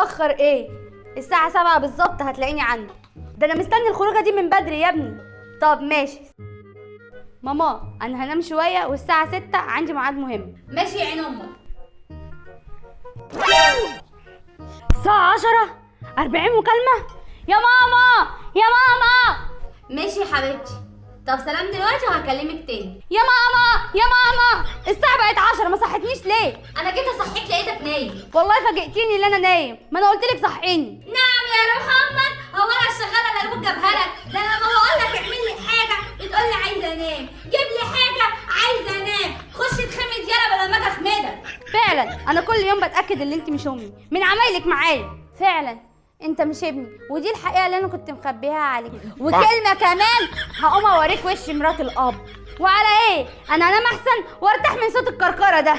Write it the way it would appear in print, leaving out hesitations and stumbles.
اتاخر ايه؟ الساعة 7 بالظبط هتلاقيني عندك. ده انا مستني الخروجه دي من بدري يا ابني. طب ماشي ماما، انا هنام شوية والساعة 6 عندي ميعاد مهم. ماشي يا عين امك. الساعة 10 40 مكالمة. يا ماما يا ماما. ماشي يا حبيبتي، طب سلام دلوقتي وهكلمك تاني. يا ماما يا ماما، الساعة بقت 10 ما صحتنيش ليه؟ انا جيت اصحيك لقيتك نايم. والله فاجئتيني ان انا نايم، ما انا قلت لك صحيني. نعم يا روح امك، هو انا الشغاله اللي ابوك جابها لك؟ ده انا لما بقول لك اعمل لي حاجة بتقول لي عايزه انام، جيب لي حاجة عايزه انام، خش اتخمد يلا بدل ما اجي اخمدك. فعلا انا كل يوم بتاكد ان انت مش امي من عمايلك معايا. فعلا انت مش ابني، ودي الحقيقة اللي انا كنت مخبيها عليك. وكلمه كمان، هقوم اوريك وش مرات الاب. وعلى ايه؟ انا انام احسن وارتاح من صوت الكركره ده.